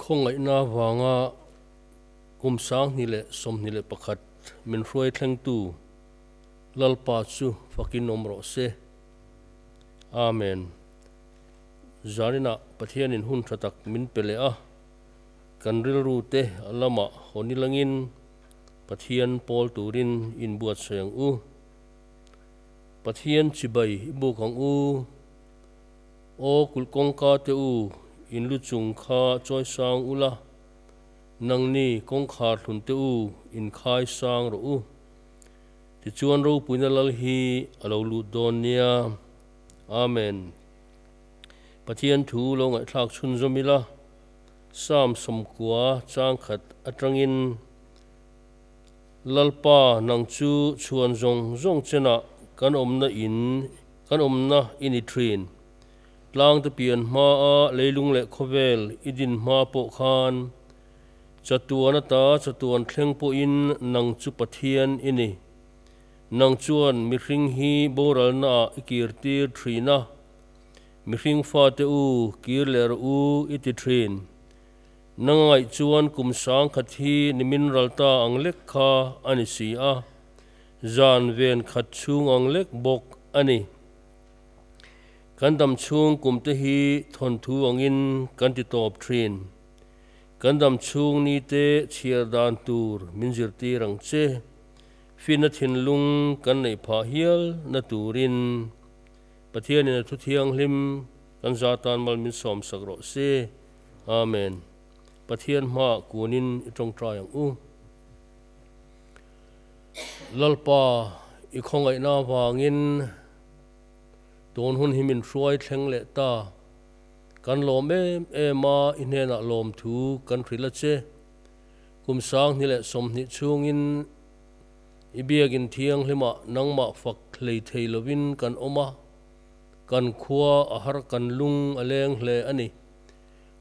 khawngaihna vanga kum 2021 min hruai thlengtu Lalpa chu fakin awm rawh se. Amen. Zaninah Pathianin hun tha tak min pe leh a, kan rilru te a lamah hawn ilangin Pathian pawl turin inbuatsaih ang u. Pathian chibai i buk ang u. Aw kulh kawngka te u, in lu chung kha chawi sang ula, nangni kawngkhar hlun te u, in khai sang rawh u. Tichuan ropuina lal hi a lo lut dawn nia. Amen. Pathian thu lo ngaihthlak chhunzawm ila, Psalm 90 changkhat atangin, Lalpa nang chu chhuan zawng zawng chenah kan awmna in kan awmna i ni thin. Tlangte pian hmaa leilung leh khawvel i din hma pawh khan chatuan ata chatuan thleng pawhin nang chu Pathian i ni. Nang chuan mihring hi boralnaah i kirtir thin a, mihring fate u kir leh rawh u i ti thin. Nang ngaih chuan kum 1000 hi nimin ral ta ang lek kha a ni si a, zan ven khat chhung ang lek bawk a ni. Kan dam chhung kum te hi thawnthu angin kan ti tawp thin. Kan dam chhung ni te chhiar dan tur min zirtir ang che. Finna thinlung kan neih phah hial na turin Pathianin a thu thianghlim kan za tan mal min sawm sak rawh se. Amen. Pathian hmaah kunin i tawngtai ang u. Lalpa, i khawngaihna avangin tun hun hi min hruai thleng leh ta. Kan lawm em em a, i hnenah lawmthu kan hrilh a che. Kum 2020 chhungin i biakin thianghlimah nangmah fak hlei thei lovin kan awm a, kan khua a har kan lung a leng hle a ni.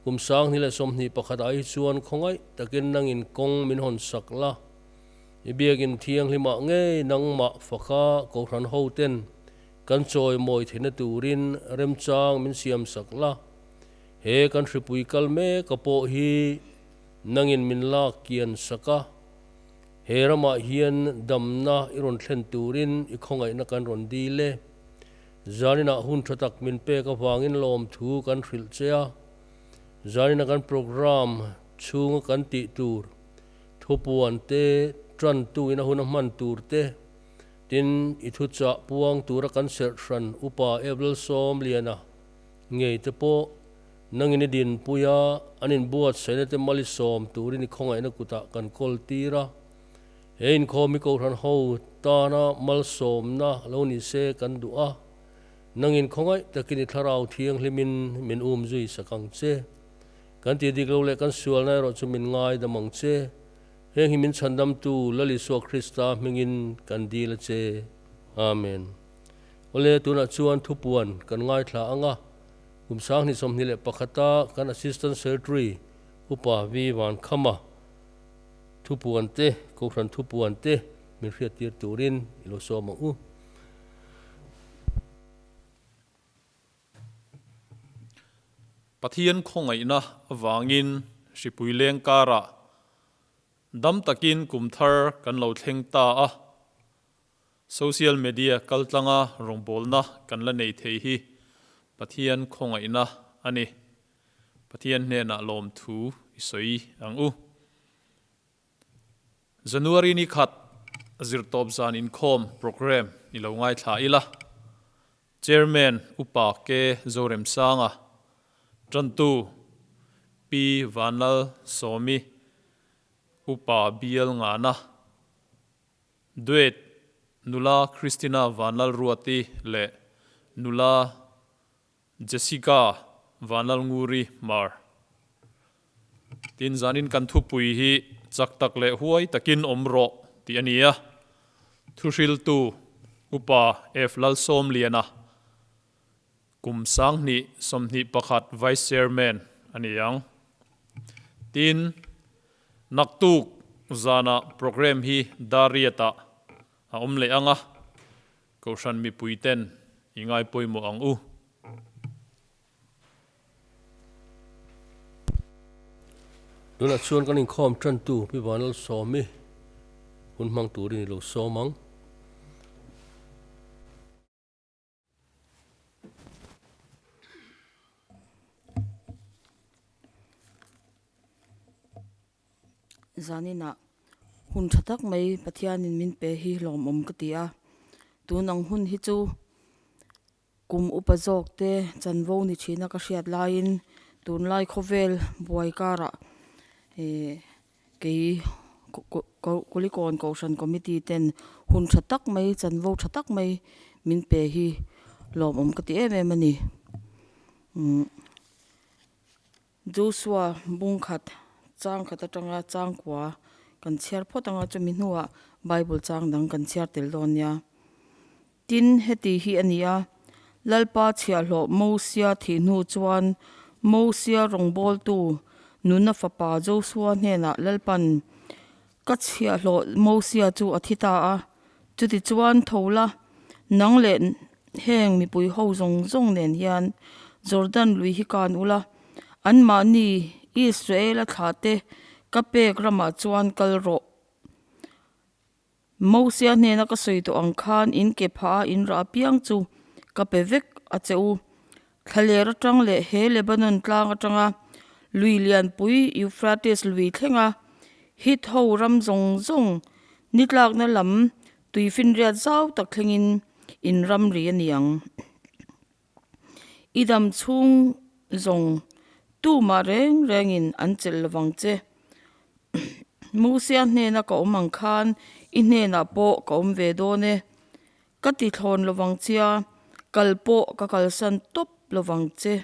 Kum 2021 ah hi chuan khawngaih takin nangin kawng min hawn sak la. I biakin thianghlimah ngei nangmah faka Kohhran ho ten kan chawi mawi theihna turin remchang min siam sak la. He kan hripui kal mek a pawh hi nangin min lak kian sak a. He ramah hian damna i rawn thlen turin i khawngaihna kan rawn dil e. Zaninah hun tha tak min pek avangin lawmthu kan hrilh che a, zanina kan program chhunga kan tih tur thupuan te, tantuin a hun a hman tur te, tin i thuchah puang tura kan serh hran Upa Evelyn Sawmliana ngei te pawh nangin i dinpui a, an inbuatsaihna te mal i sawm turin i khawngaihna kutah kan kawl tir a. He inkhawm hi Kohhran ho tana malsawmna lo ni se kan duh a, nangin khawngaih takin i thlarau thianghlimin min um zui sak ang che. Kan tih dik lo leh kan sualna erawh chu min ngaidam ang che. Heng hi min chhandamtu Lal Isua Krista hmingin kan dil a che. Amen. Awle, tunah chuan thupuan kan ngaithla ang a, kum 2021 a kan Assistant Secretary Upa Vi Vankhama, Thupuan te, Kohhran thupuan te min hriattir turin i lo sawm ang u. Pathian khawngaihna avangin hripui leng karah dam takin kum thar kan lo thleng ta a, social media kaltlanga rawngbawlna kan la nei thei hi Pathian khawngaihna a ni. Pathian hnenah lawmthu i sawi ang u. January ni khat zirtawp zan inkhawm programme i lo ngaithla ila. Chairman Upa K Zoremsanga, Tantu Pi Vanlal Sawmi, Upa Bial Ngana, Duet Nula Christina Vanlal Ruati leh Nula Jessica Vanlalnguri Hmar. Tin, zanin kan thupui hi chak tak leh huai takin awm rawh tih a ni a. Thuhriltu Upa F Lalsawmliana, kum 2021 Vice Chairman a ni ang. Tin, naktuk zanah programme hi Dariat-ah a awm leh ang a. Kohhran mipui ten i ngai pawimawh ang u. Tunah chuan kan inkhawm tantu Pi Vanlalsawmi hun hmang turin i lo sawm ang. Zaninah hun tha tak mai Pathianin min pe hi hlawmawm ka ti a, tun ang hun hi chu kum upa zawk te chanvo ni thina ka hriat laiin tunlai khawvel buai karah ihh kei Kulikawn Kohhran Committee ten hun tha tak mai chanvo tha tak mai min pe hi lawmawm ka ti em em a ni. Umm Joshua bungkhat chang khat atanga changkua kan chhiar phawt anga chumi hnuah Bible chang dang kan chhiar tel dawn nia. Tin, heti hi a ni a, Lalpa chhiahhlawh Mosia thih hnu chuan Mosia rawngbawltu Nuna fapa Josua hnenah Lalpan, Ka chhiahhlawh Mosia chu a thi ta a, chutichuan tho la, nang leh heng mipui ho zawng zawng nen hian Jordan lui hi kan ula, anmahni Israela thlahte ka pek ramah chuan kal rawh. Mosia hnena ka sawi tawh ang khan in ke phah a in rah apiang chu ka pe vek a che u. Thlaler atang leh he Lebanon tlang atanga lui lianpui Euphrates lui thlenga Hit ho ram zawng zawng ni tlakna lam tuifinriat zau tak thlengin in ram ri a ni ang. I dam chhung zawng tumah reng rengin an chelh lovang che. Mosia hnena ka awm ang khan i hnenah pawh ka awm ve dawn e. Ka ti thlawn lovang chia, kal pawh ka kalsan tawp lovang che.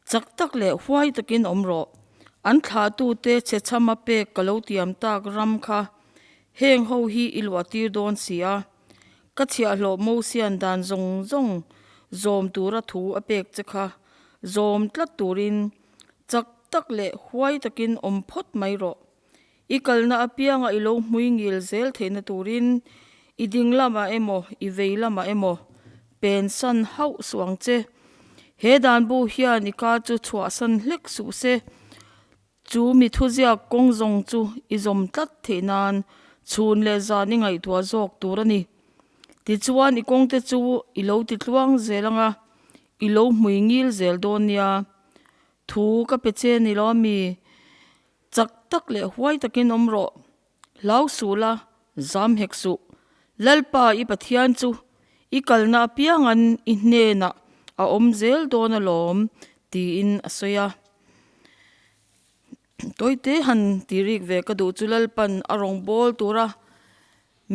Chak tak leh huai takin awm rawh. An thlahtute chhechhama pek ka lo tiam tak ram kha heng ho hi i luah tir dawn si a. Ka chhiahhlawh Mosian dan zawng zawng zawm tura thu a pek che kha zawm tlat turin chak tak leh huai takin awm phawt mai rawh. I kalna apianga i lo hmui ngil zel theihna turin i ding lamah emaw i vei lamah emaw pensan hauh suh ang che. He danbu hian i ka chu chhuahsan hlek suh se. Chu mi thuziak kawng zawng chu i zawm tlat theih nan chhun leh zan i ngaihtuah zawk tur a ni. Tichuan i kawngte chu i lo ti tluang zel anga i lo hmui ngil zel dawn nia. Thu ka pe che ni lo ami? Chak tak leh huai takin awm rawh. Hlau suh la, zam hek suh. Lalpa i Pathian chu i kalna apiangan i hnenah a awm zel dawn alawm, tiin a sawi a. Tawite han ti rik ve ka duh chu Lalpan a rawngbâwl tura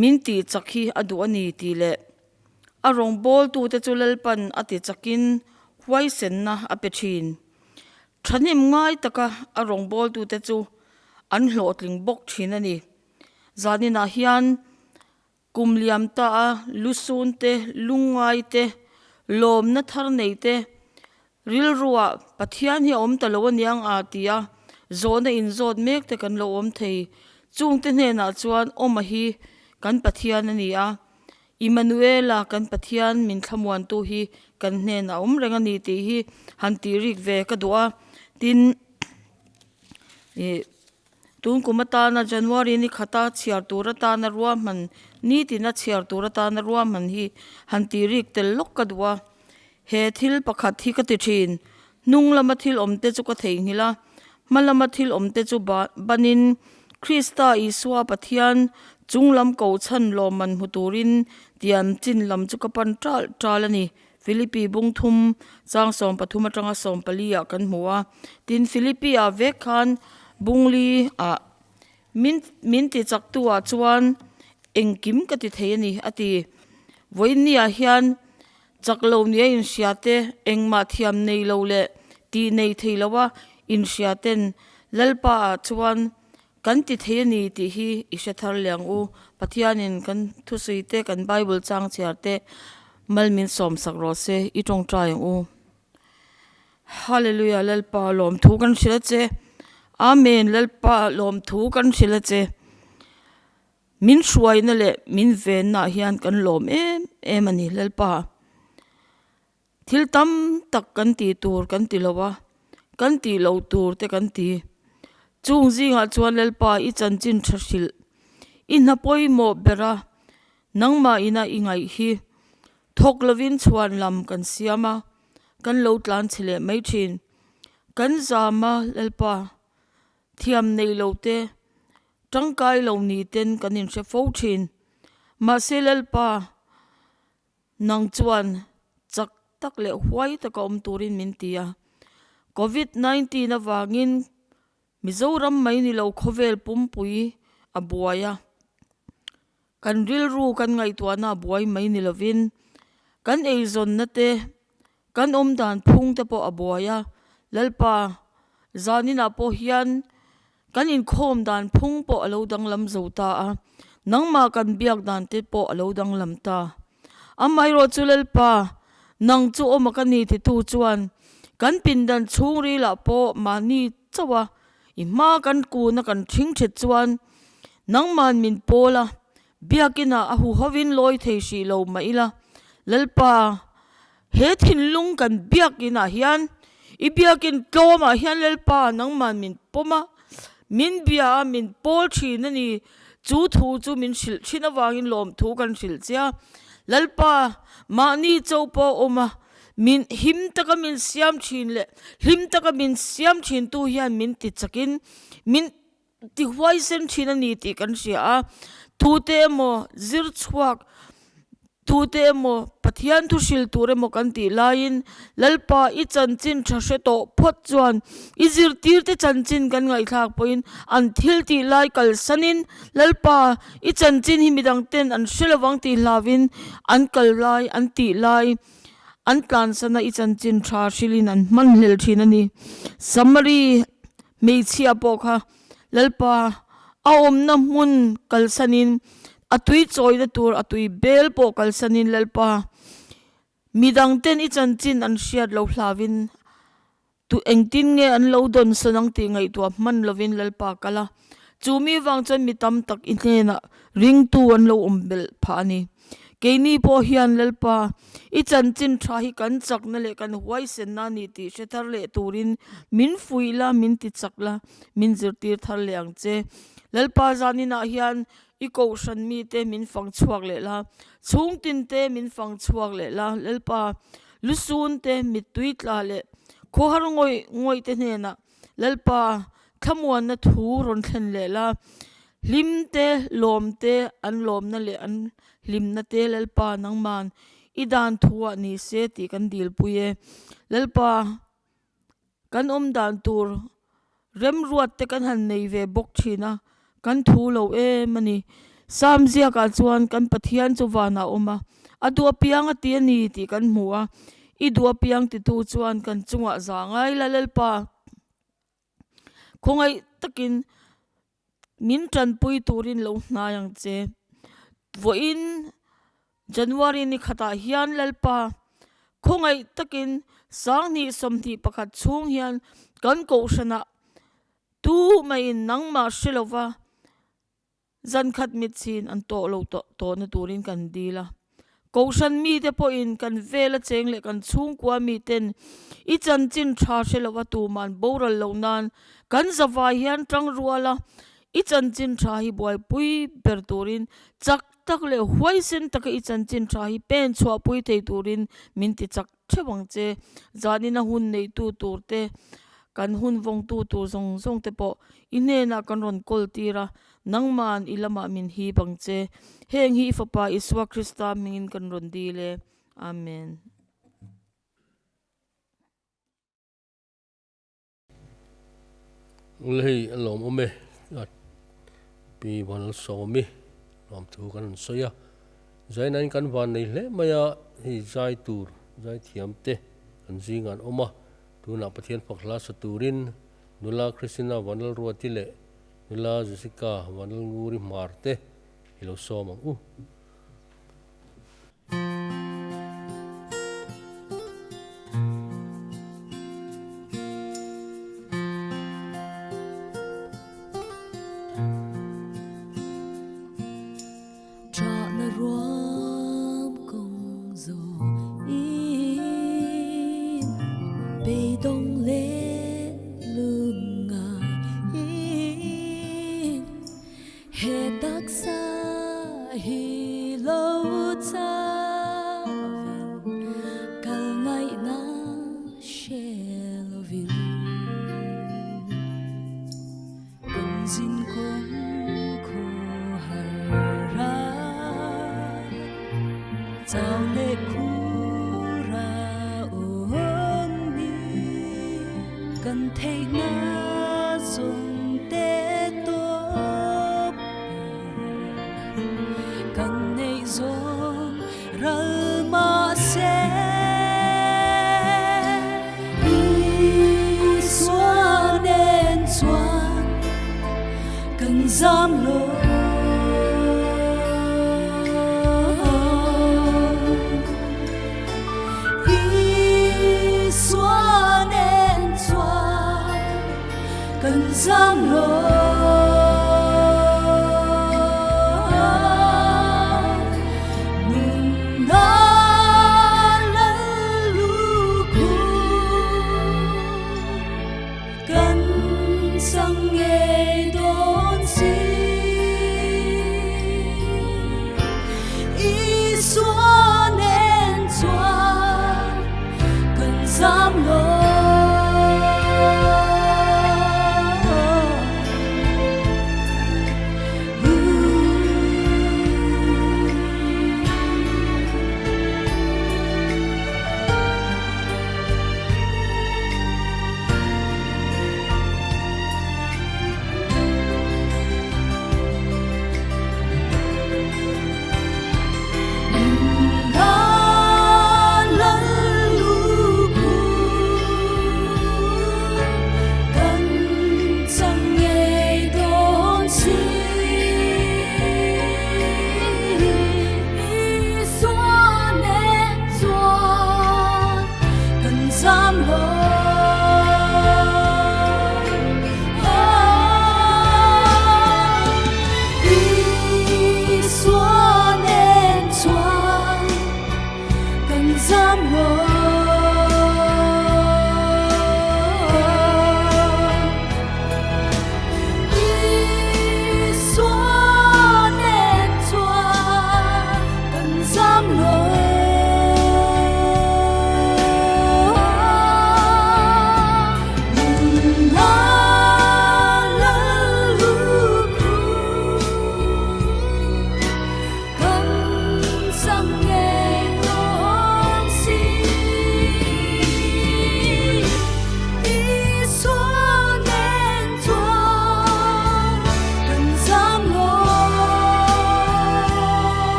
min tih chak hi a duh a ni tih leh a rawngbâwltute chu Lalpan a ti chakin huaisenna a pe ṭhin. Thahnem ngai taka a rawngbawltute chu an hlawhtling bawk thin a ni. Zaninah hian kum liam ta a lusun te, lungngai te, lawmna thar nei te, rilruah Pathian hi a awm ta lo aniang a ti a, zawhna inzawt mek te kan lo awm thei. Chungte hnenah chuan Awma hi kan Pathian a ni a, Immanuela kan Pathian min thlamuantu hi kan hnenah a awm reng a ni tih hi han tih rik ve ka duh a. Tin, ih tun kum atana January ni khata chhiar tur atana ruahman nitina chhiar tur atana ruahman hi han tih rik tel lawk ka duh a. He thil pakhat hi ka ti thin, hnung lama thil awm te chu ka theihnghilh a, hma lama thil awm te chu banin Krista Isua Pathian chung lam kohchhan lawmman hmu turin tiam chin lam chu ka pan ṭal ṭal a ni. Philippi bung thum chang 13 aṭanga 14 ah kan hmu a. Tin, Philippi ah vek khan bung li ah min min ti chaktu ah chuan engkim ka ti thei a ni a ti. Vawiin ah hian Chak lo nia inhria te, engmah thiam nei lo leh tih nei thei loa inhria ten Lalpa ah chuan kan ti thei a ni tih hi i hre thar leh ang u. Pathianin kan thusawi te, kan Bible chang chhiar te mal min sawm sak rawh se, i tawngtai ang u. Hallelujah Lalpa lawmthu kan hrilh a che. Amen Lalpa lawmthu kan hrilh a che. Min hruaina leh min vennaah hian kan lawm em em a ni Lalpa. Thil tam tak kan tih tur kan ti lo a, kan tih loh tur te kan ti. Chung zingah chuan Lalpa i chanchin tha hrilh i hna pawimawh bera nangmah ina i ngaih hi thawk lovin chhuan lam kan siam a, kan lo tlan chhe leh mai thin. Kan zam a Lalpa thiam nei lo te tangkai lo ni ten kan inhre fo thin. Mahse Lalpa Nang chuan chak tak leh huai taka awm turin min ti a. Covid 19 avangin Mizoram mai ni lo khawvel pumpui a buai a. Kan rilru kan ngaihtuahna a buai mai ni lovin kan eizawnna te, kan awm dan phung te pawh a buai a. Lalpa, zaninah pawh hian Kan inkhawm dan phung pawh a lo danglam zo ta a, nangmah kan biak dan te pawh a lo danglam ta. Amaherawh chu Lalpa, nang chu awm a ka ni titu chuan kan pindan chhungrilah pawh mahni chauh a, i hma kan kun a kan thing thet chuan nangman min pawl a, biakinah a huhovin lawi thei hrih lo mah ila, Lalpa, He thinlung kan biakinah hian, i biakin tlawmah hian Lalpa nangman min pawm a, min bia a, min pawl thin a ni. Chu thu chu min hrilh thin avangin lawmthu kan hrilh che a. Lalpa, mahni cho pawh a awm a, min him taka min siam thin leh hlim taka min siam thintu hian min ti chakin min ti huaisen thin a ni tih kan hria a, tute emaw zir chhuak, tute emaw Pathian thu hril tur emaw kan tih laiin Lalpa i chanchin tha hre tawh phawt chuan i zirtirte chanchin kan ngaihthlak pawhin an thil tih lai kalsanin Lalpa i chanchin hi midang ten an hre lovang tih hlauhin an kal lai an tih lai an tlansana i chanchin tha hrilhin an hmanhlel thin a ni. Samari Hmeichhia pawh kha Lalpa a awmna hmun kalsanin a tui chawina tur a tui bel pawh kalsanin Lalpa midangten i chanchin an hriat lo hlauin tu engtin nge an lo dawn sawn ang tih ngaihtuah hman lovin Lalpa kal a, chu mi vang chuan mi tam tak i hnenah ringtu an lo awm belh phah a ni. Keini pawh hian Lalpa, i chanchin tha hi kan chakna leh kan huaisenna a ni tih hre thar leh turin min fuih la, min ti chak la, min zirtir thar leh ang che. Lalpa zaninah hian i kohhran mite min fang chhuak leh la, chhungtinte min fang chhuak leh la, Lalpa, lusun te, mittui tla leh khawhar ngawih ngawih te hnenah Lalpa, thlamuanna thu rawn thlen leh la, hlim te, lawm te, an lawmna leh an hlimna te Lalpa nangman i dan thuah ni se tih kan dilpui e. Lalpa, kan awm dan tur remruat te kan han nei ve bawk thin a, kan thu lo em a ni. Sam ziakah chuan kan Pathian chu vanah a awm a, a duh apiang a ti a ni tih kan hmu a, I duh apiang titu chuan kan chungah za ngai la Lalpa, khawngaih takin min tanpui turin lo hnai ang che. Vawiin January ni khatah hian Lalpa, khawngaih takin 2021 chhung hian kan kohhranah tu maiin nangmah hre lova Zan khat mitchhin an tawh lo tawhna turin kan dil a. Kohhran mite pawhin kan vela cheng leh kan chhungkua miten i chanchin tha hre lova tuman boral loh nan kan zavai hian tang rual a, i chanchin tha hi buaipui ber turin chak tak leh huaisen taka i chanchin tha hi pen chhuahpui thei turin min ti chak theuh ang che. Zanina hun neitu tur te, kan hun vawngtu tur zawng zawng te pawh i hnenah kan rawn kawl tir a, nangman i lamah min hip ang che. Heng hi i Fapa Isua Krista hmingin kan rawn dil e. Amen. Ul hei a lawm awm e a pi Vanlalsawmi lawmthu kan rawn sawi a, Zainain kan van nei hle mai a, hei zai tur zai thiam te kan zingah an awm a, tunah Pathian fak hla sa turin nula Christina Vanlalruati leh nula Jessica Vanlalnguri Hmar te i lo sawm ang u. Zin kawng khawhar a, chau leh khur a awm hi kan theihna zawng te tawp ber kan neih zawng ral mah se. Isua nen chuan kan zam lo. Isua nen chuan kan zam lo. Nunna Kan sang ngei dawn si. Isua nen chuan kan zam lo.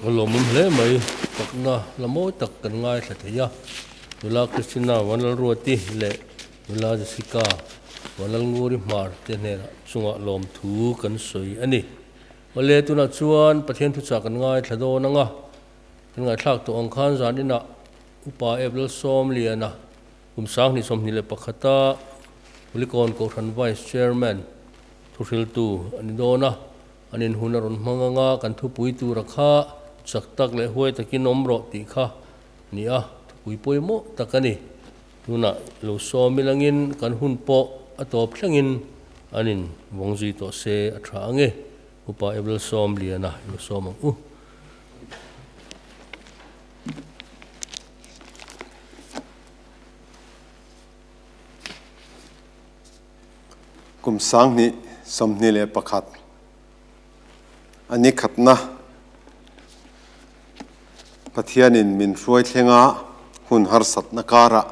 A lawmawm hle mai, pakna la mawi tak kan ngaithla thei a, nula Christina Vanlalruati leh nula Jessica Vanlalnguri Hmar te hnenah chungah lawmthu kan sawi a ni. Awle tunah chuan Pathian thuchah kan ngaithla dawn ang a, kan ngaithlak tawh ang khan zan inah Upa Ep Lalsawmliana kum 2021 a Kulikawn Kohhran Vice Chairman thuhriltu a ni dawn a, an inhun a rawn hmang ang a, kan thupui tura kha chak tak leh huai takin awm rawh tih kha ni a, thupui pawimawh tak a ni. Tunah lo sawm ilangin kan hun pawh a tawp thlengin an in vawng zui tawh se a tha ang e, Upa Ep Lalsawmliana i lo sawm ang u. Kum 2021 a ni khatna Pathianin min hruai thlenga hun harsatna karah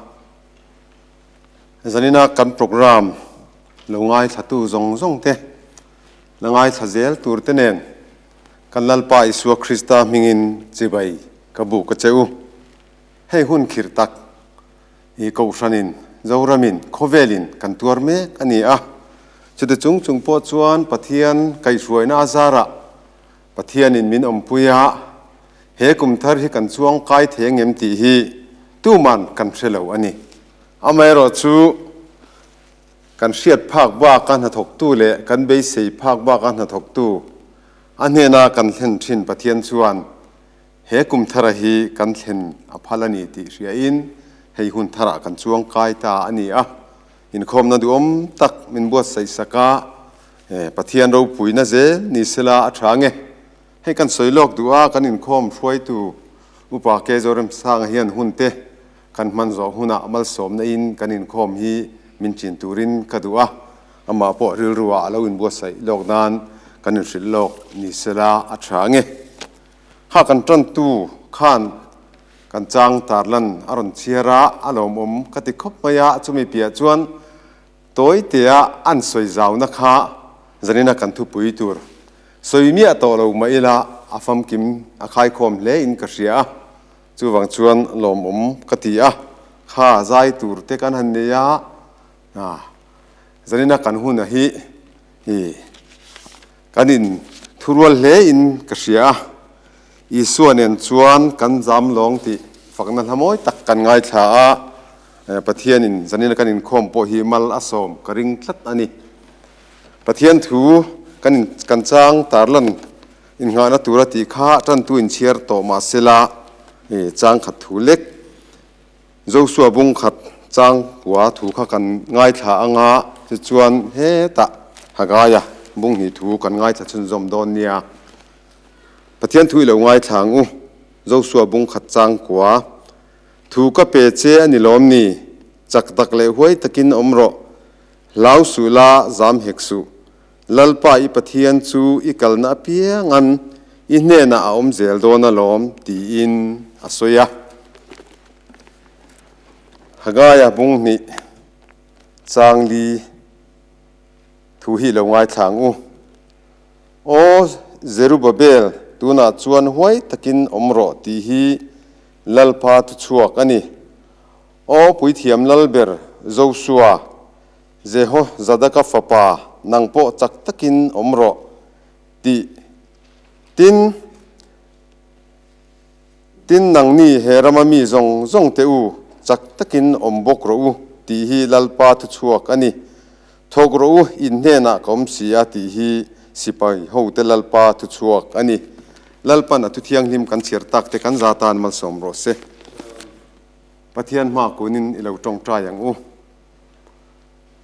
zanina kan program lo ngaithlatu zawng zawng te la ngaithla zel tur te nen Kan Lalpa Isua Krista hmingin chibai ka buk a che u. Hei hun khirh tak i Kohhranin, Zoramin, khawvelin kan tuar mek a ni a. Chute chung chung pawh chuan Pathian kaihhruaina a zarah Pathianin min awmpui a, he kum thar hi kan chuang kai thei angem tih hi tuman kan hre lo a ni. Amaherawhchu. Kan hriat phak baka hnathawktu leh kan beisei phak baka hnathawktu a hnena kan thlen thin Pathian chuan he kum thara hi kan thlen a phal a ni tih hriain hei hun tharah kan chuang kai ta a ni a. Inkhawmna duhawm tak min buatsaih sak a, Pathian ropuina zel ni sela a tha nge. Hei kan sawi lawk duh a, kan inkhawm hruaitu Upa K. Zoremsanga hian hun te kan hman zawh hunah malsawmna in kan inkhawm hi min chin turin ka duh a, amah pawh rilru ah a lo inbuatsaih lawk nan kan inhrilh lawk ni sela a tha nge. Kha kan tantu khan kan chang tarlan a rawn chhiar a, a lawmawm ka ti khawp mai a, chumi piah chuan Tawitea an sawi zauna kha zanina kan thupui tur sawi miah tawh lo mah ila a famkim a khaikhawm hle in ka hria a, chuvang chuan lawmawm ka ti a, kha zai tur te kan han nei a, zanina kan huna hi kan in thurual hle in ka hria a, Isua nen chuan kan zam lawng tih fakna hla mawi tak kan ngaithla a, Pathianin zanina kan inkhawm pawh hi mal a sawm ka ring tlat a ni. Pathian thu kan in kan chang tarlan innghahna tura tih kha tantu inchhiar tawh mah sela chang khat thu lek Josua bung khat chang kua thu kha kan ngaithla anga tichuan hetah Hagaia bung hnih thu kan ngaithla chhunzawm dawn nia. Pathian thu i lo ngaithla ang u, Josua bung khat chang kua. Thu ka pe che a ni lawm ni? Chak tak leh huai takin awm rawh. Hlau suh la, zam hek suh. Lalpa i Pathian chu i kalna apiangan i hnenah a awm zel dawn alawm, tiin a sawi a. Hagaia bung hnih chang li thu hi lo ngaithla ang u. Aw Zerubabel, tunah chuan huai takin awm rawh tih hi Lalpa thuchhuak a ni. Aw Puithiam Lalber Josua, Jehozadaka fapa, nang pawh chak takin awm rawh, tih tin tin nangni he rama mi zawng zawng te u, chak takin awm bawk rawh u, tih hi Lalpa thuchhuak a ni. Thawk rawh u, in hnenah ka awm si a, tih hi sipai hote Lalpa thuchhuak a ni. Lalpan a thuthianghlim kan chhiar tak te kan za tan malsawm rawh se. Pathian hma kunin i lo tawngtai ang u.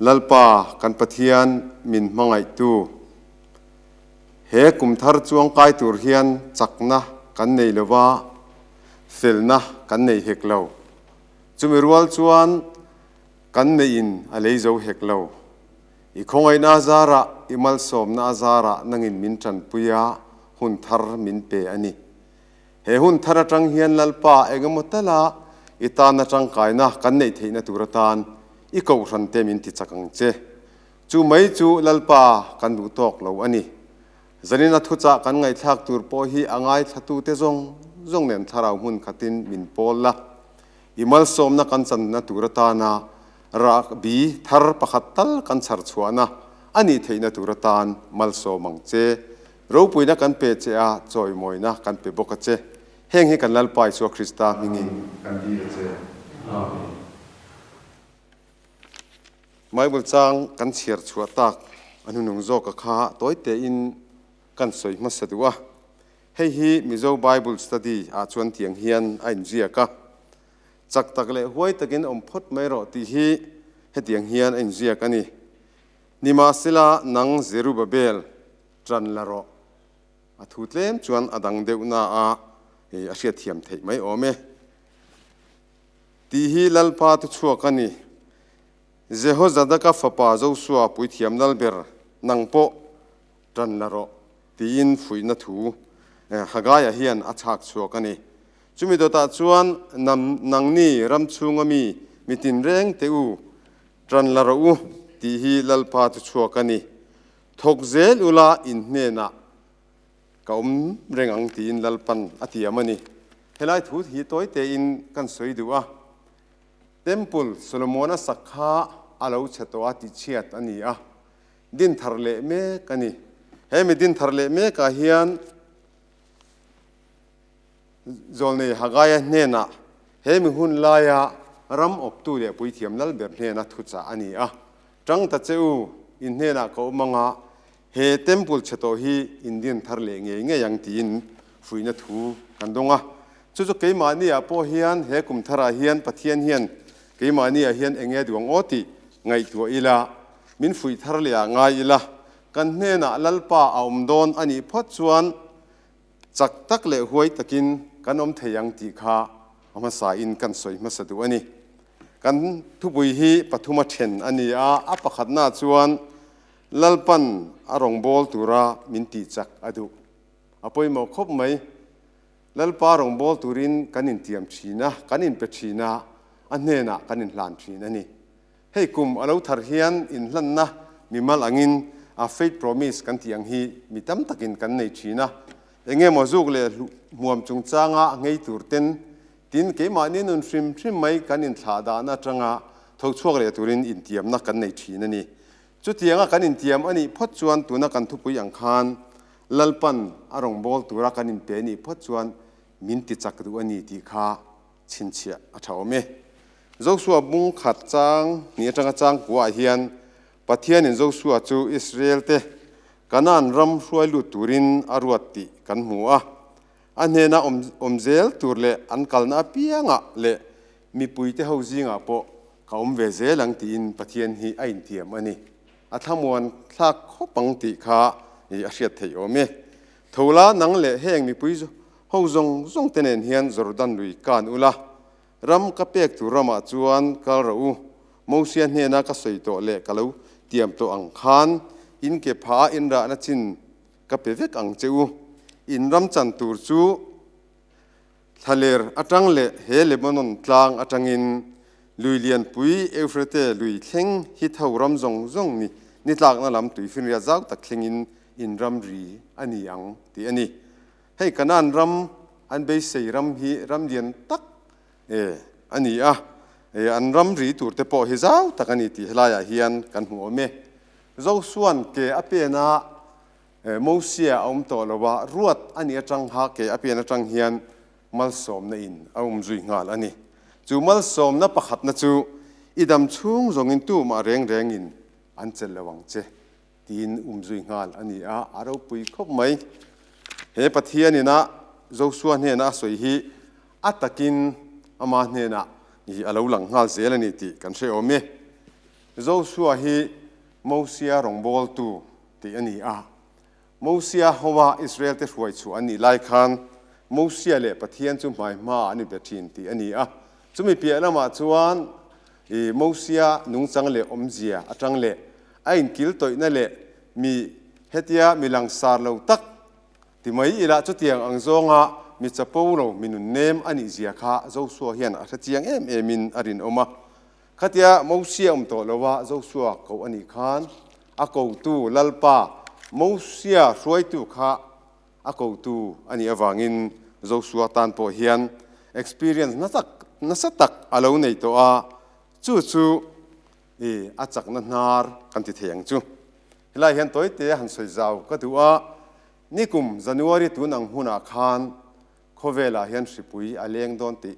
Lalpa kan Pathian min hmangaihtu, he kum thar chuang kai tur hian chakna kan nei lo va, felna kan nei hek lo. Chumi rual chuan kan neihin a lei zo hek lo. I khawngaihna a zarah, i malsawmna a zarah nangin min tanpui a, hun thar min pe a ni. He hun thar atang hian Lalpa engemaw tala i tana tangkaina kan neih theihna tur atan i kohhran te min ti chak ang che. Chu mai chu Lalpa kan duh tawk lo a ni. Zanina thuchah kan ngaihthlak tur pawh hi a ngaithlatute zawng zawng nen thlarau hmun khatin min pawl la. I malsawmna kan channa tur atana rahbi thar pakhat tal kan chhar chhuahna a nih theihna tur atan malsawm ang che. Ropuina kan pe che a, chawimawina kan pe bawk a che. Heng hi kan Lalpa Isua Krista hmingin kan dil a che. Amen. Bible chang kan chhiar chhuah tak a hnunung zawka kha tawi tein kan sawi hmasa duh a. Hei hi Mizo Bible Study ah chuan tiang hian a inziak a, Chak tak leh huai takin awm phawt mai rawh tih hi hetiang hian a inziak a ni. Nimahsela nang Zerubabel ṭan la rawh. A thu tlem chuan a dang deuh na a a hriatthiam theih mai awm e. Tih hi Lalpa thuchhuak a ni. Jehozadaka fapa Josua puithiam lalber nang pawh ṭan la rawh tiin fuihna thu Hagaia hian a chhak chhuak a ni. Chumi dawtah chuan nangni ram chhunga mi mi tinreng teh u, ṭan la rawh u tih hi Lalpa chu chhuak a ni. Thawk zel ula in hnenah ka awm reng ang tiin Lalpan a tiam a ni. Helai thu hi tawi tein kan sawi duh a. Temple Solomona sak kha a lo chhe tawh a tihchhiat a ni a. Din thar leh mek a ni. He mi din thar leh mekah hian Zawlnei Hagaia hnenah he mi hun laia ram awptu leh puithiam lalber hnena thuchah a ni a. Tang ta che u, in hnenah ka awm anga he temple chhe tawh hi in din thar leh ngei ngei ang tiin fuihna thu kan dawng a. Chu chu keimahni ah pawh hian he kum tharah hian Pathian hian keimahni ah hian enge duang aw tih ngaihtuah ila, min fuih thar leh ah ngai ila, kan hnenah Lalpa a awm dawn a nih phawt chuan chak tak leh huai takin kan awm thei ang tih kha a hmasa in kan sawi hmasa duh a ni. Kan thupui hi pathuma then a ni a, a pakhatna chuan Lalpan a rawngbâwl tura min tih chak a duh. A pawimawh khawp mai. Lalpa rawngbâwl turin kan intiam thin a, kan inpe thin a, a hnenah kan inhlan thin a ni. Hei kum a lo thar hian inhlanna mimal angin a faith promise kan tih ang hi mi tam takin kan nei thin a. Enge maw zuk leh hmuam chungchanga nghei tur ten tin keimahni nun hrim hrim mai kan inthlah dahna atanga tho chhuak leh turin intiamna kan nei thin a ni. Chutianga kan intiam a nih phawt chuan tuna kan thupui ang khan Lalpan a rawngbâwl tura kan inpe a nih phawt chuan min ti chak duh a ni tih kha chhinchhiah a ṭha awm e. Josua bung khat chang hnih aṭanga chang kuaah hian Pathianin Josua chu Israelte Kanaan ram hruai lut turin a ruat tih kan hmu a. A hnena awm zel tur leh an kalna apiangah leh mipuite ho zingah pawh ka awm ve zel ang tiin Pathian hi a intiam a ni. A thlamuan thlak khawp ang tih kha a hriat theih awm e. Thola nang leh heng mipui ho zawng zawng te nen hian Jordan lui kan ula, ram ka pek tur ramah chuan kal rawh u. Mosia hnena ka sawi tawh leh ka lo tiam tawh ang khan in ke phah a inrahna chin ka pe vek ang che u. In ram chan tur chu Thlaler atang leh he Lebanon tlang atangin lui lianpui Eufrate lui thleng hi tho ram zawng zawng ni ni tlakna lam tuifinriat zau tak thlengin in ram ri a ni ang tih a ni. Hei Kanaan ram an beisei ram hi ram lian tak e a ni a, e an ram ri tur te pawh hi zau tak a ni tih helaiah hian kan hmu awm e. Josua'n ke a pen a Mosia a awm tawh lo a, ruat a nih atang ha ke a pian atang hian malsawmna in a um zui nghal a ni. Chu malsawmna pakhatna chu i dam chhung zawngin tumah reng rengin an chelh lo ang che tiin um zui nghal a ni a, a ropui khawp mai. He Pathian ina Josua hnena a sawi hi a takin ama hnenah a lo lang nghal zel a ni tih kan hre awm e. Josua hi Mosia rawngbawltu tih a ni a. Mosia hoa Israelte hruai chhuah an nih lai khan Mosia leh Pathian chu hmai hmaah an inbe thin tih a ni a. Chumi piah lamah chuan Mosia nungchang leh awmzia atang leh a inkil tawihna leh mi hetia mi langsar lo tak ti mai ila chutiang ang zawnga mi chapo lo mi nunnem a nihzia kha Josua hian a hrechiang em emin a rinawm a. Khatia Mosia awm tawh lo a, Josua koh a nih khan a kotu Lalpa Mosia hruaitu kha a kotu a nih avangin Josua tan pawh hian experience nasa tak a lo nei tawh a, chu chu i a chakna hnar kan ti thei ang chu. Helai hian tawite han sawi zau ka duh a, nikum January tun ang hunah khan khawvelah hian hripui a leng dawn tih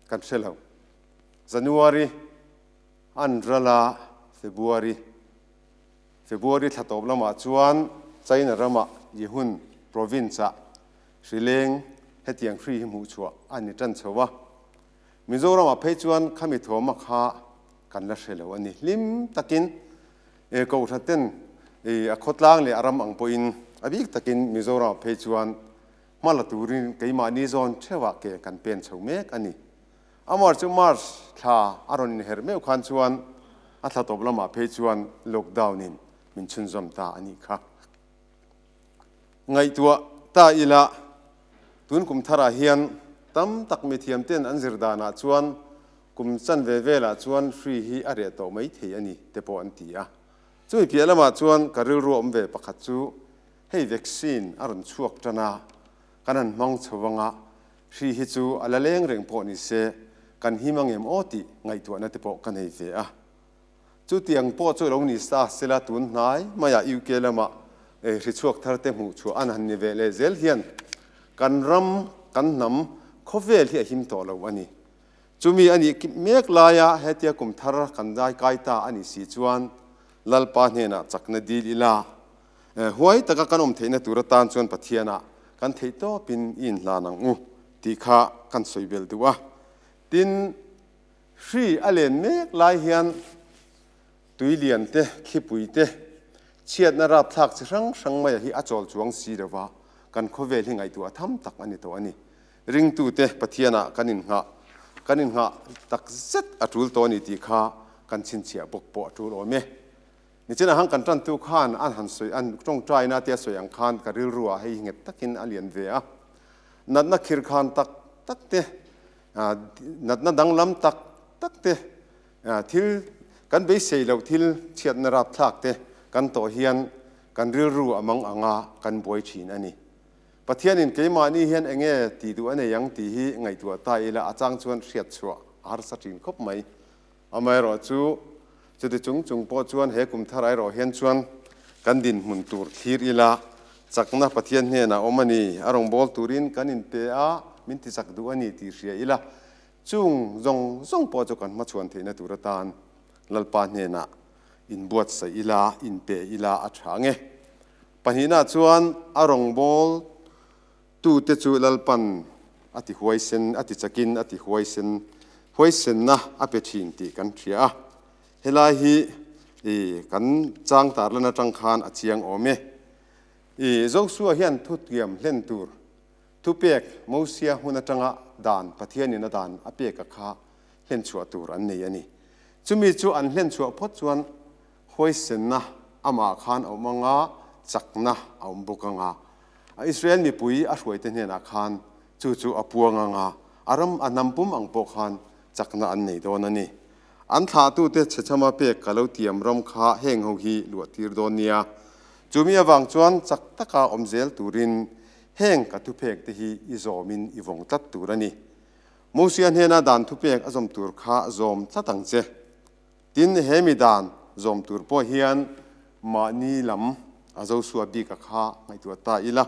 kan hre lo. January an ral a, February February thla tawp lamah chuan China rama Yihun province-ah hrileng hetiang hri hi hmuh chhuah a ni tan chho a. Mizoramah phei chuan khami thawma kha kan la hre lo a ni. Hlim takin Kohhran ten a khawtlang leh a ram ang pawhin a bik takin Mizoramah phei chuan hma la turin keimahni zawn theuhah ke kan pen chho mek a ni. Amar chu March thla a rawn inherh meuh khan chuan a thla tawp lamah phei chuan lockdown in min chhunzawm ta a nih kha. Ngaihtuah ta ila tun kum tharah hian tam tak mithiam ten an zir danah chuan kum chanve velah chuan hri hi a reh tawh mai thei a ni te pawh an ti a. Chumi piah lamah chuan ka rilru awm ve pakhat chu hei vaccine a rawn chhuak tan a, kan han hmang chho anga Hri hi chu a la leng reng pawh ni se, kan him angem aw tih ngaihtuahna te pawh ka nei ve a. Chutiang pawh chu lo ni sa sela tun hnai maiah UK lamah hri chhuak thar te hmuh chhuah an han ni ve leh zel hian kan ram, kan hnam khawvel hi a him tawh lo a ni. Chumi a nih mek laia hetia kum thar kan zai kai ta a nih si chuan Lalpa hnenah chakna dil ila, huai taka kan awm theihna tur atan chuan Pathianah kan theih tawpin i inhlan ang u tih kha kan sawi belh duh a. Tin, hri a len mek lai hian tui lian te, thlipui te, chhiatna rapthlak chi hrang hrang maia hi a chawl chuang si lo va, kan khawvel hi ngaihtuah tham tak a ni tawh a ni. Ringtute Pathianah kan innghah kan innghah tak zet a tul tawh a ni tih kha kan chhinchhiah bawk pawh a tul awm e. Nichinah han kan tantu khan an han sawi an tawngtaina tia sawi ang khan ka rilru ah hei hi nghet takin a lian ve a. Natna khirkhan tak tak te, natna danglam tak tak te, thil kan beisei loh thil chhiatna rapthlak te kan tawh hian kan rilru a mang anga kan buai thin a ni. Pathianin keimahni hian enge tih duh a nei ang tih hi ngaihtuah ta ila a chang chuan hriat chhuah a harsa thin khawp mai. Amaherawh chu chuti chung chung pawh chuan he kum thar erawh hian chuan kan dinhmun tur thlir ila chakna Pathian hnenah awm a ni, a rawngbâwl turin kan inpe a, min ti chak duh a ni tih hria ila chung zawng zawng pawh chu kan hmachhuan theihna tur atan Lalpa hnenah inbuatsaih ila, inpe ila a tha ang e. Pahnihna chuan a rawngbâwl tute chu Lalpan a ti huaisen, a ti chakin a ti huaisen, huaisenna a pe thin tih kan hria a. Helai hi i kan chang tarlan atang khan a chiang awm e. I Joshua hian thutiam hlen tur thupek Mosia hun atanga dan Pathianin a dan a pek a kha hlenchhuah tur an nei a ni. Chumi chu an hlenchhuah phawt chuan Huaisenna amah khan a awm anga, chakna a awm bawk anga. Israel mipui a hruaite hnenah khan chu chu a puang anga, a ram a hnam pum ang pawh khan chakna an nei dawn a ni. An thlahtute chhechhama pek ka lo tiam ram kha heng ho hi luah tir dawn nia. Chumi avang chuan chak taka awm zel turin heng ka thupek te hi i zawmin i vawng tlat tur a ni. Mosia hnena dan thupek a zawm tur kha zawm tlat ang che. Tin, he mi dan zawm tur pawh hian mahni lam a Joshua bik a kha ngaihtuah ta ila,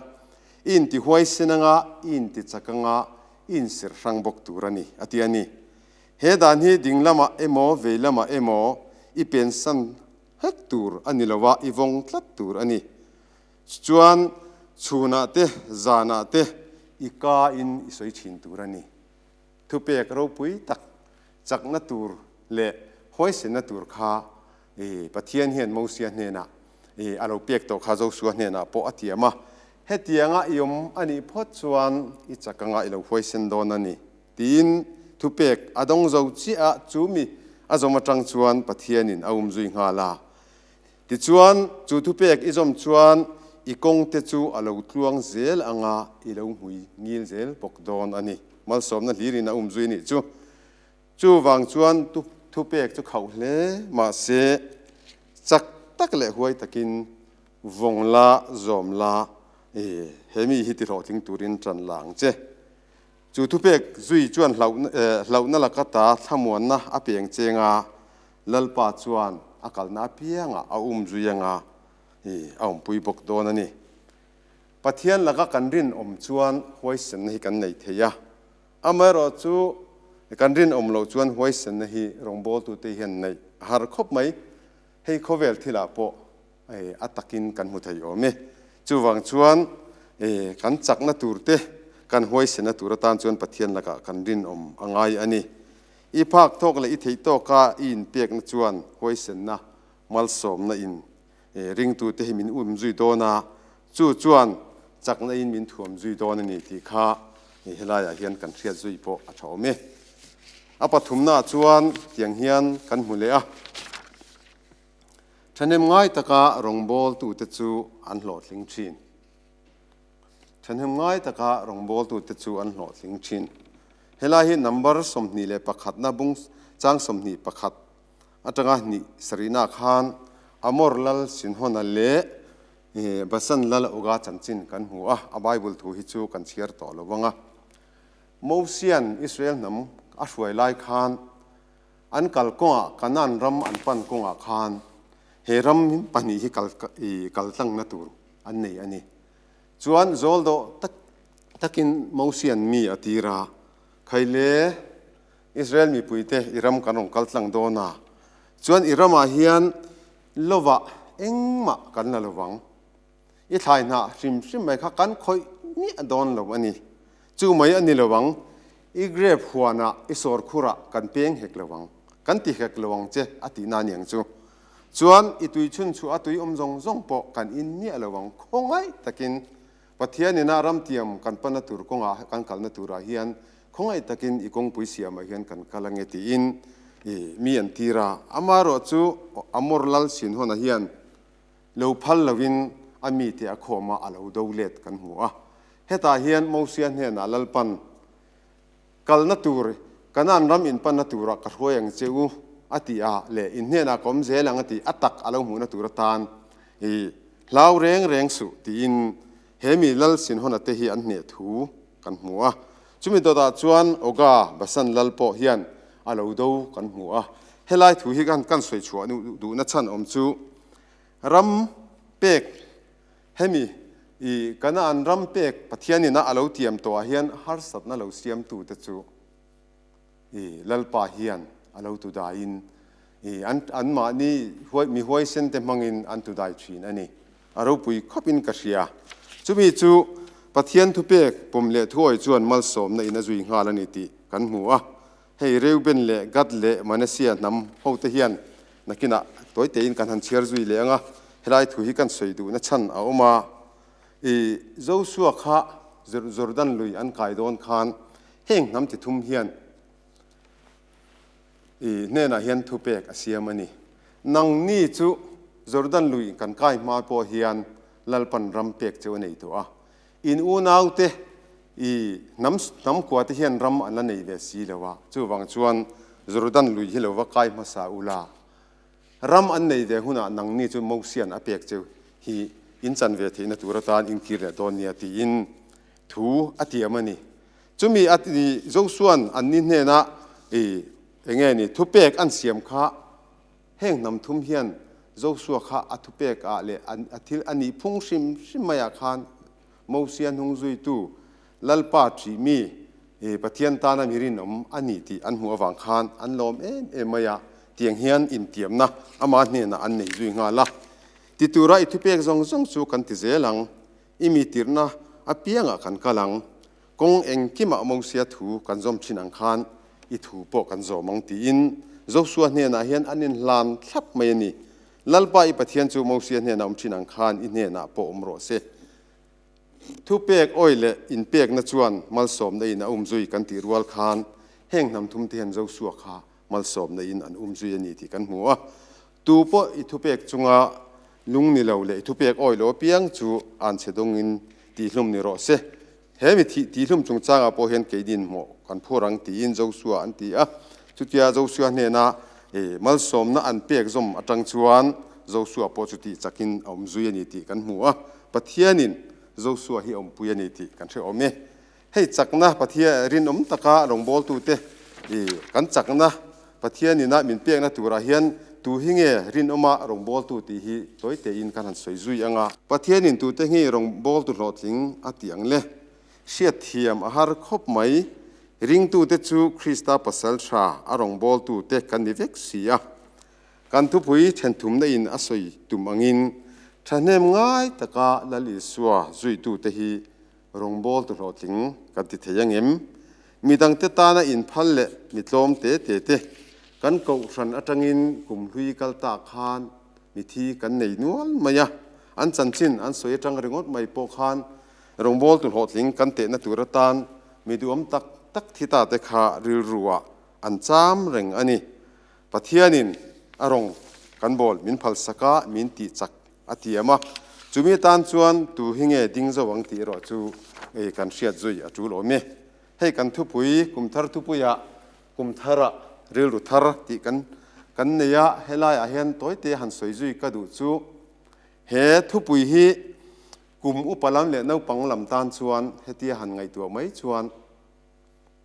i inti huaisen anga, i inti chak anga, i insir hrang bawk tur a ni, a ti a ni. He dan hi ding lamah emaw vei lamah emaw i pensan hlek tur a ni lo a, i vawng tlat tur a ni. Chuan chhunah te, zanah te i ka in i sawi thin tur a ni. Thupek ropui tak chakna tur leh huaisenna tur kha Pathian hian Mosia hnenah a lo pek tawh kha Joshua hnenah pawh a tiam a, Hetianga i awm a nih phawt chuan i chak anga i lo huaisen dawn a ni, tiin thupek a dawng zo chiah a, chu mi a zawm atang chuan Pathianin a umzui nghal a. Tichuan, chu thupek i zawm chuan i kawngte chu a lo tluang zel anga i lo hmui ngil zel bawk dawn a ni. Malsawmna hlirin a umzui nih chu. Chuvang chuan thupek chu khauh hle mahse chak tak leh huai takin vawng la, zawm la, he mi hi tihlawhtling turin ṭan la ang che. Chu thupek zui chuan hlauhna laka ta thlamuanna a peng cheng a, Lalpa chuan a kalna apiangah a um zui anga a awmpui bawk dawn a ni. Pathian laka kan rinawm chuan huaisenna hi kan nei thei a, amaherawh chu kan rinawm loh chuan huaisenna hi rawngbawltute hian neih a har khawp mai. Hei khawvel thilah pawh a takin kan hmu thei awm e. Chuvang chuan kan chakna turte kan huaisenna tur atan chuan Pathian lakah kan rinawm a ngai a ni. I phak tawk leh i theih tawka i inpekna chuan huaisenna, malsawmna in ringtute hi min um zui dawn a, chu chuan chakna in min thuam zui dawn a ni tih kha helaiah hian kan hriat zui pawh a tha awm e. A pathumnaah chuan tiang hian kan hmu leh a, thahnem ngai taka rawngbawltute chu an hlawhtling thin. Thahnem ngai taka rawngbawltute chu an hlawhtling thin. Helai hi number 21 na bung chang 21 atanga hnih sarihna khan Amor lal Sinhona leh Basan lal Oga chanchin kan hmu a, a Bible thu hi chu kan chhiar tawh lo vang a. Mosian Israel hnam a hruai lai khan an kal kawngah Kanaan ram an pan kawngah khan he ram pahnih hi kal tlangna tur an nei a ni. Chuan zawl dawh tak takin Mosian mi a tir a, Khaile, Israel mipuite i ram kan rawn kal tlang dawn a, chuan i ramah hian lovah engmah kan la lovang. I thlai hnah hrim hrim mai kha kan khawih miah dawn lo a ni. Chu mai a ni lo ang, i grape huanah i sawr khurah kan peng hek lo ang, kan ti hek lo ang che a tihna a ni ang chu. Chuan i tui chhun chhuah a tui awm zawng zawng pawh kan in miah lo ang khawngaih takin Pathian ina ramtiam kan panna tur kawngah kan kalna turah hian khawngaih takin i kawngpui siamah hian kan kal ange tiin i mi an tir a. Amaherawh chu Amor lal Sinhona hian lo phal loin a mite a khawm a, a lo do let kan hmu a. Hetah hian Mosia hnenah Lalpan, Kalna tur, Kanaan ram inpanna turah ka hruai ang che u, a ti a, leh in hnenah ka awm zel ang a ti, a tak a lo hmuhna tur atan i hlau reng reng suh tiin he mi lal Sinhona te hi an hneh thu kan hmu a. Chumi dawtah chuan Oga Basan lal pawh hian a lo do kan hmu a. Helai thu hi kan sawi chhuah duhna chhan awm chu ram pek Hemi i Kanaan ram pek Pathianin a alo tiam tawh ah hian harsatna lo siamtute chu i Lalpa hian a lo tudaiin i an anmahni huai mi huaisente hmangin an tudai thin a ni. A ropui khawpin ka hria. Chumi chu Pathian thupek pawm leh thuawi chuan malsawmna in a zui nghal a ni tih kan hmu a. Hei Reuben leh Gad leh Manasseh hnam hote hian nakinah tawi tein kan han chhiar zui leh ang a, helai thu hi kan sawi duhna chhan a awm a. I Joshua kha Jordan lui an kai dawn khan heng hnam chi thum hian i hnenah hian thupek a siam a ni. Nangni chu Jordan lui kan kai hma pawh hian Lalpan ram pek chu a nei tawh a. In unaute i hnam hnam kua te hian ram an la nei ve si lo a, chuvang chuan Jordan lui hi lo va kai hmasa ula, ram an nei ve hunah nangni chu Mosian a pek cheu hi in chan ve theihna tur atan in kir leh dawn nia tiin thu a tiam a ni. Chumi a i Josuan anni hnena i enge ni thupek an siam kha Heng hnam thum hian Joshua kha a thupek ah leh a thil a nih phung hrim hrim mai ah khan Mosia hnung zuitu Lalpa ṭih mi Pathian tana mi rinawm a ni tih an hmuh avang khan an lawm em em mai a, tiang hian intiamna ama hnenah an nei zui nghal a. Ti tura i thupek zawng zawng chu kan ti zel ang, i mi tirhna apiangah kan kal ang, Kawng engkimah Mosia thu kan zawm thin ang khan i thu pawh kan zawm ang tiin Joshua hnenah hian an inhlan thlap mai a ni. Lalpa i Pathian chu Mosia hnenah awm thin ang khan i hnenah pawh awm rawh se. Thupek awi leh inpekna chuan malsawmna in a umzui kan tih rual khan heng hnam thumte hian Joshua kha malsawmna in an umzui a ni tih kan hmu a. Tu pawh i thupek chunga lung ni lo leh i thupek awi lo apiang chu anchhe dawngin tihhlum ni rawh se. He mi thih tihhlum chungchangah pawh hian kei dinhmawh kan phur ang tiin Joshua an ti a. Chutia Joshua hnena malsawmna an pek zawm atang chuan Joshua pawh chu tih chakin a awm zui a ni tih kan hmu a. Pathianin Joshua hi a awmpui a ni tih kan hre awm e. Hei chakna Pathian rinawm taka rawngbawltute kan chakna Pathianina min pekna turah hian tu hi nge rinawma rawngbawltu tih hi tawi tein kan han sawi zui ang a. Pathianin tute nge rawngbawltu hlawhtling a tih ang le? Hriatthiam a har khawp mai. Ringtute chu Krista pasal tha a rawngbawltute kan ni vek si a. Kan thupui thenthumna in a sawi tum angin thahnem ngai taka Lal Isua zuitute hi Rawngbawltu hlawhtling kan ti thei angem? Midangte tana inphal leh mi tlawm te te te kan kohhran atangin kum hlui kal tak khan mithi kan nei nual mai a, an chanchin an sawi atang ringawt mai pawh khan rawngbawltu hlawhtling kan tehna tur atan mi duhawm tak tak thi ta te kha rilruah an cham reng a ni. Pathianin a rawng kan bawl min phalsak a, min tih chak a tiam a, chumi atan chuan tu hi nge ding zo ang tih erawh chu ei kan hriat zui a tul awm e. Hei kan thupui, kum thar thupuiah kum tharah rilru thar tih kan kan nei a, helaiah hian tawite han sawi zui ka duh chu he thupui hi kum upa lam leh naupang lam tan chuan hetia han ngaihtuah mai chuan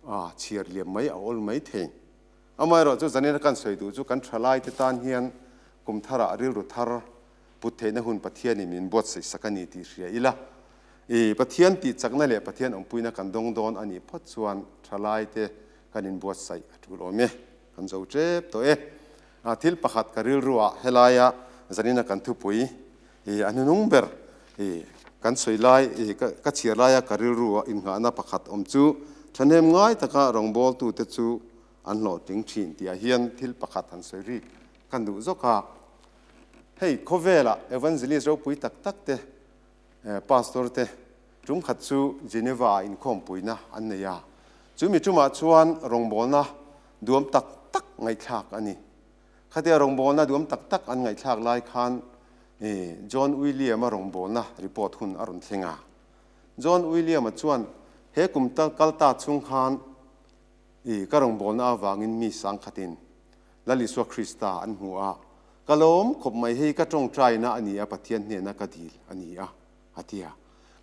a chhiar liam mai a awl mai thei. Amaherawhchu zanin a kan sawi duh chu kan thalaite tan hian kum tharah rilru thar put theihna hun Pathianin min buatsaih sak a ni tih hria ila. I Pathian tih chakna leh Pathian awmpuina kan dawng dawn a nih phawt chuan thalaite kan inbuatsaih a tul awm e. Kan zo tep tawh e. A thil pakhat ka rilruah helaia zanina kan thupui i a hnunung ber i kan sawi lai i ka chhiar laia ka rilrua innghahna pakhat awm chu thahnem ngai taka rawngbawltute chu an hlawhtling thin tihah hian thil pakhat han sawi rik kan duh zawk a. Hei khawvela evangelist ropui tak tak te pastor te tum khat chu Geneva ah inkhawmpuina an nei a, chumi tumah chuan rawngbawlna duam tak tak ngaihthlak a ni. Khatia rawngbawlna duam tak tak an ngaihthlak lai khan John William-a rawngbawlna report hun a rawn thleng a. John William-a chuan he kum kal ta chhung khan ka rawngbawlna avangin mi sangkhatin Lal Isua Krista an hmu a, Ka lawm khawp mai hei ka tawngtaina a ni a, Pathian hnena ka dil a ni a, a ti a.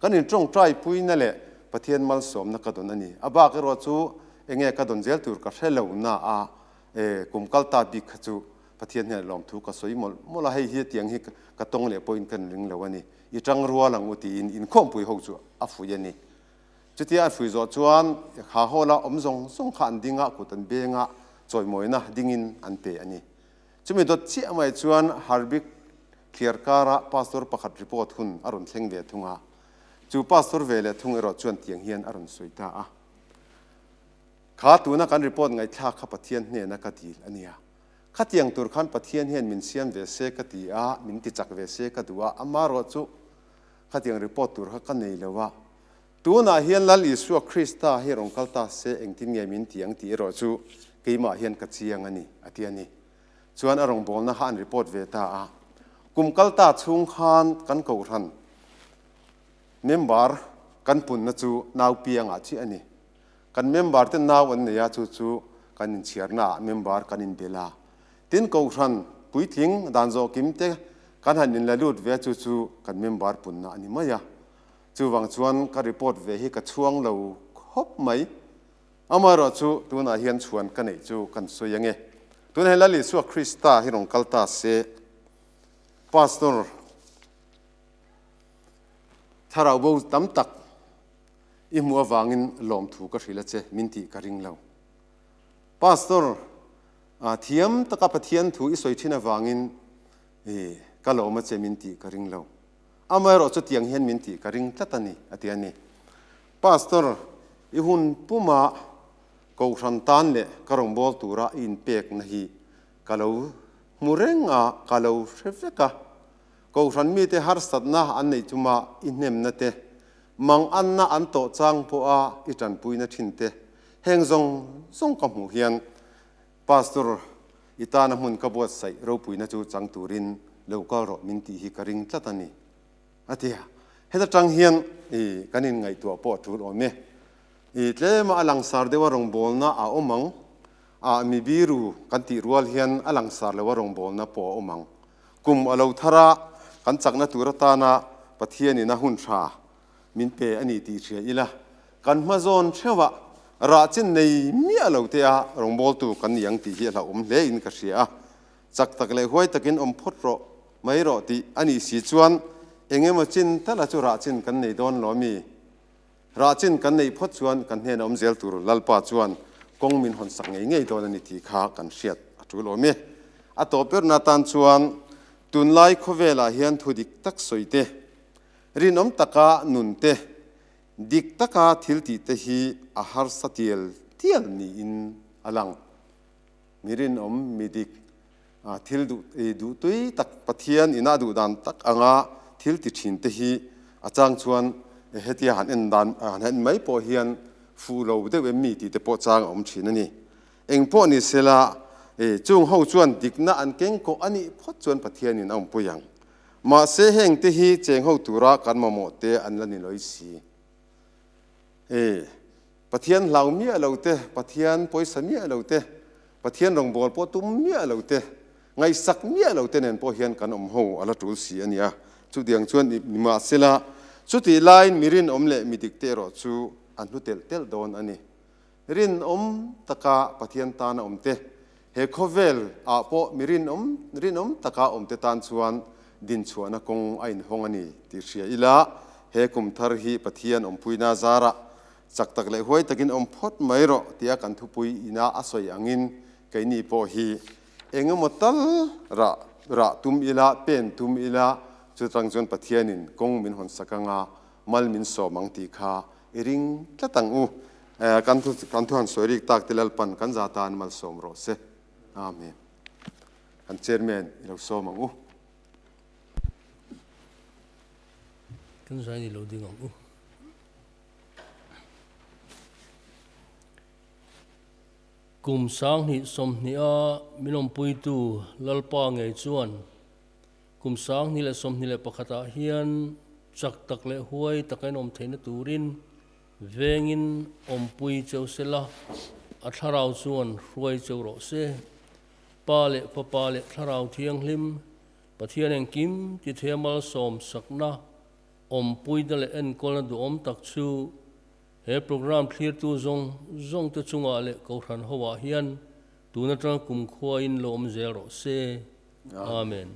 Kan intawngtai puina leh Pathian malsawmna ka dawn a ni. A bak erawh chu enge ka dawn zel tur ka hre lo na a, e, kum kal ta bik kha chu Pathian hnena lawmthu ka sawi mawlh mawlh a, hei hi tiang hi ka tawng leh pawhin ka ring lo a ni. I tang rual ang u tiin inkhawmpui ho chu a fuih a ni. Chutia an fui zawh chuan kha hall-a awm zawng zawng kha an ding a, kut an beng a, chawimawina dingin an pe a ni. Chumi dawt chiah mai chuan Harbik thliar kara pastor pakhat report hun a rawn thleng ve thung a. Chu pastor ve leh thung erawh chuan tiang hian a rawn sawi ta a, Kha tuna kan report ngaihthlak kha Pathian hnena ka dil a nia. Khatiang tur khan Pathian hian min siam ve se ka ti a, min tichak ve se ka duh a, amarawh chu khatiang report tur kha ka nei lo a. Tunah hian Lal Isua Krista hi rawn kal ta se engtin nge min ti ang tih erawh chu keimah hian ka chiang a ni, a ti a ni. Chuan a rawngbawlna kha an report ve ta a. Kum kal ta chhung khan kan kohhran member kan punna chu nau piangah chiah a ni. Kan member te nau an nei a, chu chu kan inchhiarnaah member kan inbel a. Tin kohhran puitling dan zawh kim te kan han inla lut ve a, chu chu kan member punna a ni mai a. Chuvang chuan ka report ve hi ka chhuang lo khawp mai. Amaherawh chu tunah hian chhuan ka neih chu kan sawi ange. Tunah hian Lal Isua Krista hi rawn kal ta se, Pastor thlarau bo tam tak i hmuh avangin lawmthu ka hrilh a che min tih ka ring lo. Pastor thiam taka Pathian thu i sawi thin avangin ka lawm a che min tih ka ring lo. Amaherawh chu tiang hian min tih ka ring tlat a ni, a ti a ni. Pastor, i hun puma Kohhran tan leh ka rawngbâwl tura i inpekna hi ka lo hmu reng a, ka lo hre vek a. Kohhran mite harsatna an neih chuma i hnemna te, manganna an tawh chang pawha i tanpuina thin te, heng zawng zawng ka hmuh hian Pastor, i tana hmun ka buatsaih ropuina chu chang turin lo kal rawh min tih hi ka ring tlat a ni, a ti a. Heta tang hian i kan inngaihtuah pawh a tul awm e. I tlema a langsar deuha rawngbawlna a awm ang, a mi biru kan tih rual hian a langsar loha rawngbawlna pawh a awm ang. Kum a lo thar a, kan chakna tur atana Pathianin a hun tha min pe a ni tih hria ila, kan hma zawn theuhah rah chin nei miah lo te a rawngbawltu kan ni ang tih hi a hlauhawm hle in ka hria a. Chak tak leh huai takin awm phawt rawh mai rawh tih a nih si chuan eng emaw chin tala chu rah chin kan nei dawn lo mi? Rah chin kan neih phawt chuan kan hnena awm zel tur Lalpa chuan kawng min hawn sak ngei ngei dawn a ni tih kha kan hriat a tul awm e. A tawp berna tan chuan tunlai khawvelah hian thu dik tak sawi te, Rinawm taka nun te, dik taka thil tih te hi a harsa tial tial niin a lang. Mi rinawm, mi dik, thil duh duhtui tak Pathian ina a duh dan tak anga thil ti thin te hi a chang chuan hetia han en dan han en mai pawh hian fuh lo deuh em mi tih te pawh chang a awm thin a ni. Eng pawh ni sela, chung ho chuan dikna an keng kawh a nih phawt chuan Pathianin a awmpui ang. Mahse heng te hi cheng ho tura kan mamawh te an la ni lawih si. E, Pathian hlau miah lo te, Pathian pawisa miah lo te, Pathian rawngbâwl pawh tum miah lo te, ngaihsak miah lo te nen pawh hian kan awm ho a la ṭul si a nia. Chutiang chuan nimahsela, chutih laiin mi rinawm leh mi dik te erawh chu an hlu telh telh dawn a ni. Rinawm taka Pathian tana awm te, he khawvel ah pawh mi rinawm rinawm taka awm te tan chuan dinchhuahna kawng a inhawng a ni tih hria ila, he kum thar hi Pathian awmpuina zarah Chak tak leh huai takin awm phawt mai rawh tia kan thupui ina a sawi angin keini pawh hi eng emaw tal rah rah tum ila, pen tum ila, chutang chuan Pathianin kawng min hawn sak anga mal min sawm ang tih kha i ring tlat ang u. Kan thu kan thu han sawi rik tak te Lalpan kan za tan malsawm rawh se. Amen. Kan Chairman i lo sawm ang u. Kan zai ni lo ding ang u. Kum 2020 a min awmpuitu Lalpa ngei chuan kum 2021 ah hian chak tak leh huai taka in awm theihna turin vengin awmpui cheu sela, a thlarau chuan hruai cheu rawh se. Pa leh Fapa leh Thlarau Thianghlim, Pathian engkim ti thei a malsawm sakna, Awmpuina leh enkawlna duhawm tak chu he programme thlirtu zawng zawngte chungah leh Kohhran hoah hian tun atanga kumkhuain lo awm zel rawh se. Amen.